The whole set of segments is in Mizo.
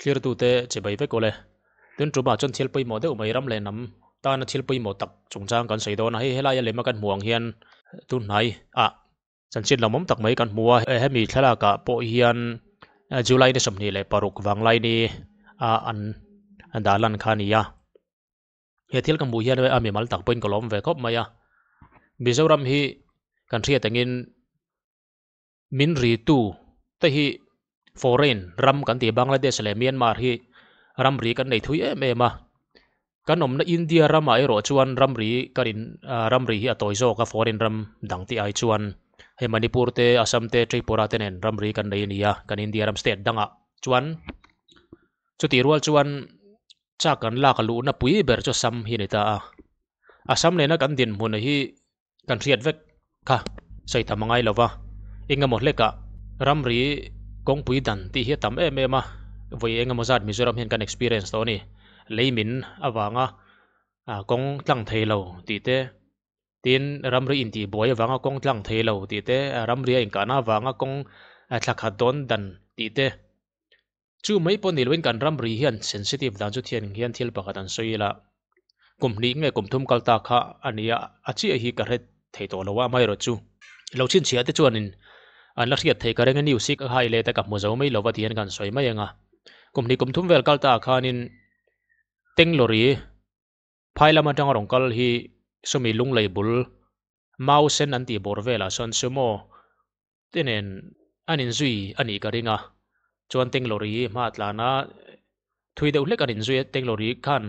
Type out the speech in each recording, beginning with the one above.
Thlirtute chibai vek awle. Tun tumah chuan thil pawimawh deuh mai ram leh hnam tana thil pawimawh tak chungchang kan sawi dawn a. Hei helaia lema kan hmuh ang hian tun hnai ah chanchin lawmawm tak mai kan hmu a. Hemi thlalak ah pawh hian July ni 26 vanglai ni a an dah lan kha a ni a. He thil ka hmuh hian a mimal tak pawhin ka lawm ve khawp mai a. Mizoram hi kan hriat angin Min ri tu te hi foreign ram kan tih Bangladesh leh Myanmar hi ramri kan nei thui em em a, kan awmna India ramah erawh chuan ramri kan in ramri hi a tawi zawk a foreign ram dang tih ai chuan hei Manipur te Assam te Tripura te nen ramri kan nei a ni a kan India ram state dangah chuan chutih rual chuan chak kan lak a luhna pui ber chu Assam hi a ni ta a, Assam nena kan dinhmun hi Kan hriat vek kha sawi tham a ngai lo va, engemaw hlekah ramri kawngpui dan tih hi a tam em em a, vawi engemaw zat Mizoram hian kan experience tawh a ni. Lei min avanga kawng tlang thei lo tih te, tin ramri intihbuai avanga kawng tlang thei lo tih te, ramri a inkahna avanga kawng thla khat dawn dan tih te, chu mai pawh ni loin kan ramri hian sensitive dan chu thian hian thil pakhat an sawi ila, kum hnih nge kum thum kal ta kha a ni a, a chiah hi ka hre thei tawh lo a, amaherawh chu lo chhinchhiah te chuanin an la hriat theih ka reng a news hi ka hai let a ka hmu zo mai lova ti hian kan sawi mai ang a, kum hnih kum thum vel kal ta ah khanin Tenglawri phai lam atanga rawn kal hi sawmi lunglei bul mau sen an tih bawr velah sawn sumo te nen an inzui a nih ka ring a, chuan Tenglawri hma tlan a thui deuh hlek an inzui a, Tenglawri khan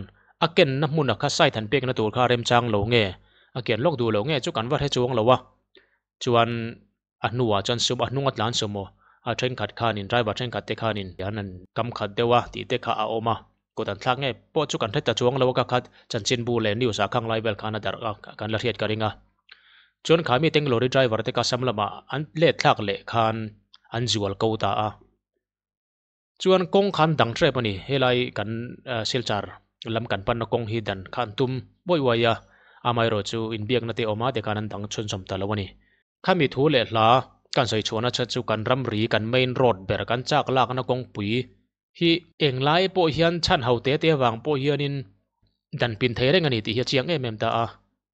a kenna hmun a kha site han pekna tur kha a remchang lo nge, a kian lawk duh lo nge chu kan va hre chuang lo a, chuan a hnuah chuan sum a hnung a tlan sumo a thenkhat khanin driver thenkhat te khanin an han kam khat deuh a tih te kha a awm a, kut an thlak nge pawh chu kan hre ta chuang lo a ka khat chanchinbu leh news ah khang lai vel khan a darh a kan la hriat ka ring a. Chuan kha mi teng lorry driver te kha sam lamah an let thlak leh khan an zual ko ta a. Chuan kawng khan dang hrep a ni, helai kan Silchar lam kan panna kawng hi dan kha an tum uai uai a, amaherawh chu inbiakna te awm a te khan an dang chhunzawm ta lo a ni. Khami thu leh hla kan sawi chhuahna chat chu kan ramri kan main road ber kan chak lakna kawngpui hi englai pawh hian chhan ho te te avang pawh hianin dan pin thei reng a ni tih hi a chiang em em ta a,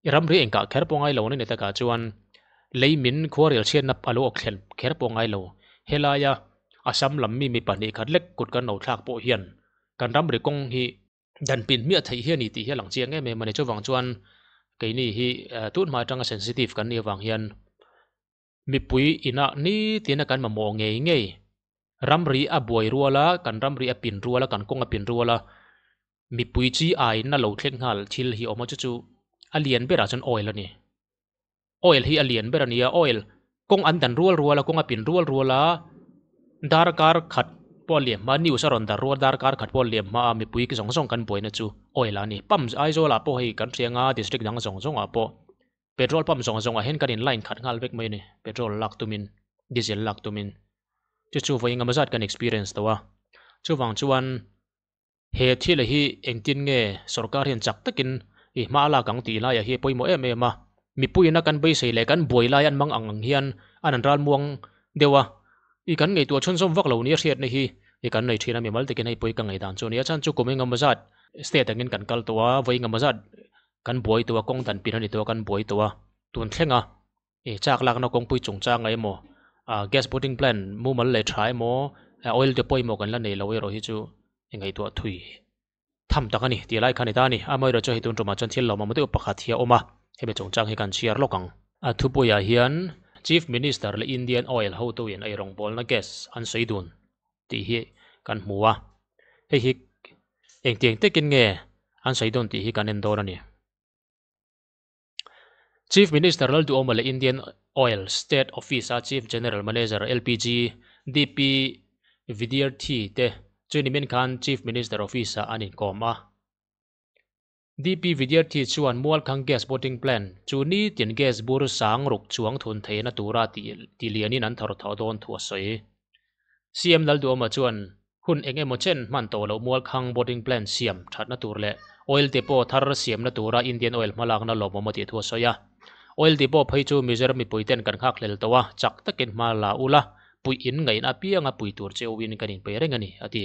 i ramri engkah kher pawh ngai lo an ni takah chuan lei min khuarel chhiatna a lo awk thlen kher pawh ngai lo. Helaia Assam lam mi mi pahnih khat lek kut kan lo thlak pawh hian kan ramri kawng hi dan pin hmiah theih hi a ni tih hi a lang chiang em em a ni. Chuvang chuan keini hi tun hma atanga sensitive kan nih avang hian Mipui inah nitin a kan mamawh ngei ngei. Ramri a buai rual a, kan ramri a pin rual a, kan kawng a pin rual a, mipui chi aiin a lo thleng nghal thil hi awm a, chu chu a lian berah chuan oil a ni. Oil hi a lian ber a ni a, oil kawng an dan rual rual a, kawng a pin rual rual a, darkar khat pawh a liam hma, news a rawn dar rual darkar khat pawh a liam hma a, mipui zawng zawng kan buaina chu oil a ni. Pump Aizawl ah pawh hei kan hria anga district dang zawng zawng ah pawh Petrol pump zawng zawngah hian kan in line khat nghal vek mai a ni, petrol lak tumin, diesel lak tumin. Chu chu vawi engemaw zat kan experience tawh a. Chuvang chuan he thil hi engtin nge sorkar hian chak takin i hma a lak ang tih laiah hi a pawimawh em em a. Mipuiin a kan beisei leh kan buai lai an mang ang ang hian an an ralmuang deuh a. I kan ngaihtuah chhunzawm vak lo nia hriatna hi i kan nei thin a, mimal takin hei pawh hi ka ngaihdan chu a ni a. Chhan chu kum engemaw zat state angin kan kal tawh a, vawi engemaw zat Kan buai tawh a, kawng dan pin a ni tawh a, kan buai tawh a. Tun thlenga ih chak lakna kawngpui chungchanga emaw, ah gas boating plan mumal leh tha emaw, oil depot emaw kan la nei lo erawh hi chu i ngaihtuah thui tham tak a ni tih lai kha a ni ta a ni. Amaherawh chu hei tun tumah chuan thil lawmawm deuh pakhat hi a awm a, hemi chungchang hi kan chhiar lawk ang. A thupuiah hian Chief Minister leh Indian Oil hotuin ei rawngbawlna gas an sawi dun tih hi kan hmu a, hei hi Engtiang takin nge an sawi dawn tih hi kan en dawn a ni. Chief Minister Lalduhoma leh Indian Oil State Office-a Chief General Manager LPG DP Vidyarthi te chu nimin khan Chief Minister Office-ah an inkawm a. DP Vidyarthi chuan Mualkhang Gas Boating Plant chu nitin gas bur sang ruk chuang thun theihna tura tih lianin an thawr thawh dawn thu a sawi. CM Lalduhoma chuan Hun eng emaw chen hman tawh loh Mualkhang boarding plant siam thatna tur leh oil depot thar siamna tura Indian Oil hmalakna lawmawm a tih thu a sawi a. Oil depot phei chu Mizoram mipuiten kan nghakhlel tawh a, chak takin hma la ula, puih in ngaihna apianga pui tur che uin kan inpei reng a ni, a ti.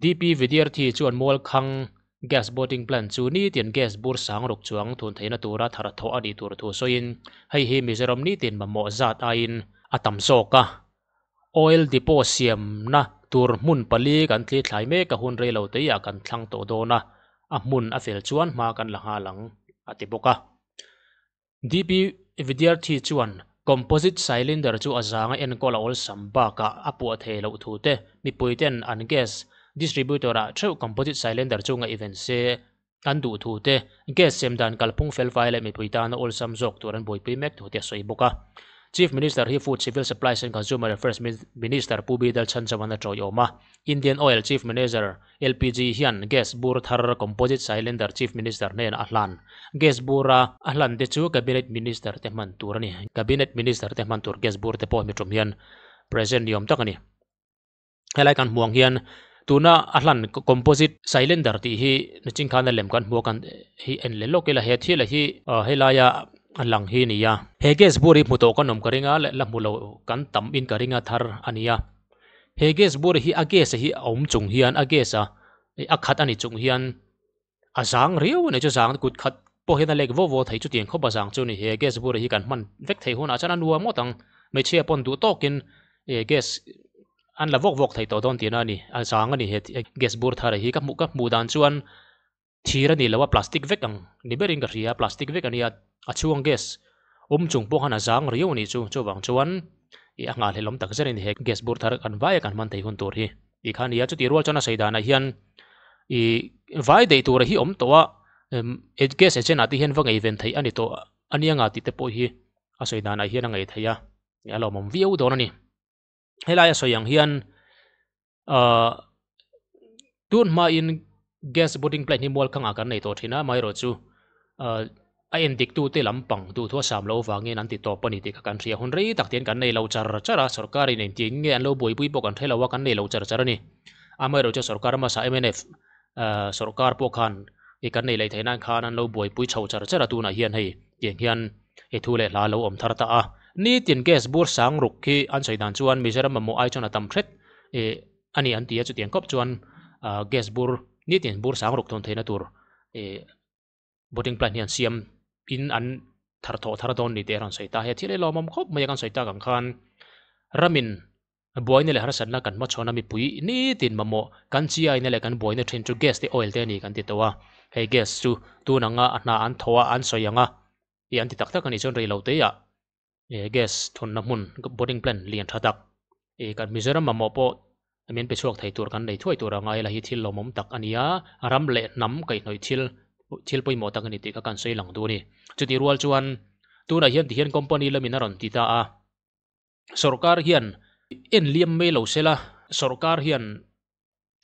DP Vidyarthi chuan Mualkhang Gas Bottling Plant chu nitin gas bur sang ruk chuang thun theihna tura thar thawh a nih tur thu sawiin hei hi Mizoram nitin mamawh zat aiin a tam zawk a. Oil depot siamna tur hmun pali kan thli thlai mek a hun rei lo teiah kan thlang tawh dawn a, a hmun a fel chuan hma kan la nghal ang, a ti bawk a. DP Vidyarthi chuan composite cylinder chu a zanga enkawl a awlsam bakah a puah thei loh thu te, mipui ten an gas distributor ah theuh composite cylinder chu ngaihven se an duh thu te, gas sem dan kalphung felfai leh mipui tana awlsam zawk tur an buaipui mek thu te a sawi bawk a. Chief Minister hi Food, Civil Supplies and Consumer Affairs Minister Pu Bidal Chhanchavan a tawiawm a, Indian Oil Chief Manager LPG hian gas bur thar composite cylinder Chief Minister hnenah a hlan. Gas bura a hlan te chu Cabinet Minister te hman tur a ni. Cabinet Minister te hman tur gas bur te pawh hemi tum hian present ni awm tak a ni. Helai kan hmuh ang hian tuna a hlan composite cylinder tih hi nichin khan a lem kan hmu a kan hi en leh lawk ila he thil hi helaia a lang hi a ni a. He gas bur hi hmu tawh kan awm ka ring a la hmu lo kan tam in ka ring a thar a ni a. He gas bur hi a gas hi a awm chung hian a gas a a khat a ni chung hian a zang riau a ni chu zang kut khat pawh hian a lek vawk vawk thei chutiang khawp a zang chu a ni he gas bur hi kan hman vek theih hunah chuan a nuam ngawt ang hmeichhia pawn duh tawkin eh gas an la vawk vawk thei tawh dawn tihna a ni a zang a ni he gas bur thar hi ka hmuh ka hmuh dan chuan Thir a ni lo a, plastic vek ang ni berin ka hria, plastic vek a nia, a chhung gas awm chung pawh khan a zang riau a nih chu, chuvang chuan ih a nghahhlelawm tak zet a ni he gas bur thar kan vaia kan hman thei hun tur hi tih kha a ni a, chutih rual chuan a sawi danah hian ih vai daih tur hi awm tawh a, gas agent ah te hian va ngeiven theih a ni tawh a nia nga tih te pawh hi a sawi danah hian a ngei theih a, a lawmawm viau dawn a ni. Helai a sawi ang hian ahh tun hmain gas boarding plant hi mual khangah kan nei tawh thin a amaherawh chu ahh a en dik tute lampang duhthu a sam loh avangin an ti tawp a ni tih kha kan hria hun rei tak te hian kan nei lo char char a sorkar in engtin nge an lo buaipui pawh kan hre lo a kan nei lo char char a ni amaherawh chu sorkar hmasa mnf ahh sorkar pawh khan ih kan nei leh theih nan khan an lo buaipui chho char char a tunah hian hei tiang hian he thu leh hla lo awm thar ta a. Nitin gas bur sang ruk khi an sawi dan chuan Mizoram mamawh ai chuan a tam hret eh a ni an ti a chutiang khawp chuan ah gas bur nitin bur sang ruk thawn theihna tur eh bottling plant hi an siam in an thar thawh thar dawn ni tih a rawn sawi ta. He thil hi lawmawm khawp mai a kan sawi tak ang khan ramin Buaina leh harsatna kan hmachhawn a mipui nitin mamawh kan chiaina leh kan buaina thin chu gas te oil te a ni kan ti tawh a, hei gas chu tun anga a hna an thaw a an sawi ang a tih an ti tak tak a nih chuan rei lo teiah eh gas thunna hmun boarding plant lian tha tak eh kan Mizoram mamawh pawh min pe chhuak thei tur kan nei thuai tur a ngai la hi thil lawmawm tak a ni a, ram leh hnam kaihhnawih thil thil pawimawh tak a ni tih kha kan sawi lang duh a ni. Chutih rual chuan tunah hian tihian company lamin a rawn ti ta a. Sorkar hian en liam mai lo sela, sorkar hian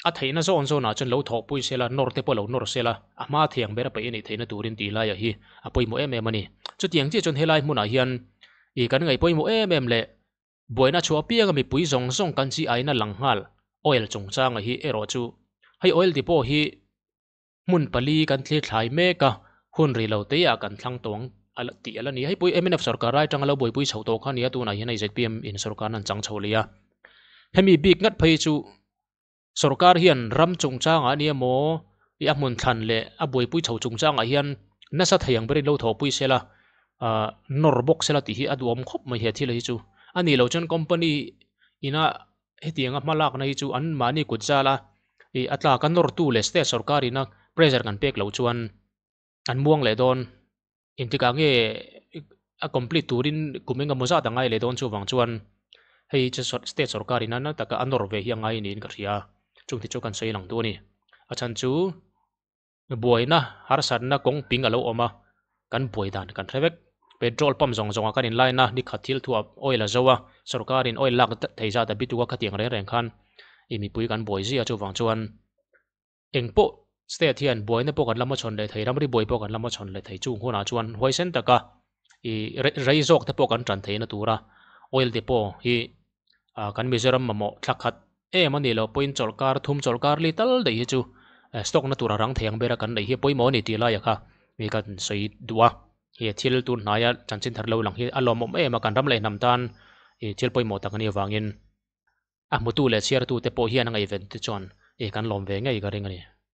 a theihna zawn zawnah chuan lo thawhpui sela, nawr te pawh lo nawr sela, a hma thiang ber a peih a nih theihna turin tih laiah hi a pawimawh em em a ni. Chutiang chiah chuan helai hmunah hian ih kan ngaih pawimawh em em leh buaina chhuah apianga mipui zawng zawng kan chi aina lang nghal oil chungchanga hi erawh chu hei oil depot hi Hmun pali kan thlir thlai mek a, hun rih lo teiah kan thlang tawng a tih a la ni. Hei pui mnf sorkar lai atanga lo buaipui chho tawh kha a ni a, tunah hian hei zpm in sorkarna an chang chho leh a. Hemi bik ngat phei chu sorkar hian ram chungchangah a nia maw i a hmun thlan leh a buaipui chho chungchangah hian nasa thei ang berin lo thawhpui sela, ah nawr bawk sela tih hi a duhawm khawp mai he thil hi chu. A nih loh chuan company ina Hetianga hma lakna hi chu an mahni kut zal a, ih a tlak a nawrtu leh state sorkar ina pressure kan pek loh chuan an muang leh dawn. Engtikah nge a complete turin kum engemaw zat a ngai leh dawn chuvang chuan hei chu state sorkar ina na taka a nawr ve hi a ngai niin ka hria. Chungte chu kan sawi lang duh a ni. A chhan chu. Buaina harsatna kawng ping a lo awm a, kan buai dan kan hre vek. Petrol pump zawng zawngah kan inline a, nikhat thil thuah oil a zo a, sorkarin oil lak thei zat a bituk a khatiang reng reng khan i mipui kan buai zia chuvang chuan engpawh state hian buaina pawh kan la hmachhawn leh thei, ramri buai pawh kan la hmachhawn leh thei chung hunah chuan huaisen taka i rei zawk te pawh kan tan theihna tura oil depot hi kan Mizoram mamawh thla khat em a nih loh pawhin chawlhkar thum chawlhkar li tal daih hi chu stock na tur a rang thei ang ber a kan neih hi a pawimawh a ni tih laiah kha mi kan sawi duh a he thil tun hnaia chanchin thar lo lang hi a lawmawm em a kan ram leh hnam tan ih thil pawimawh tak a nih avangin a hmutu leh chhiartu te pawh hian a ngaihven te chuan ih kan lawm ve ngei ka ring a ni.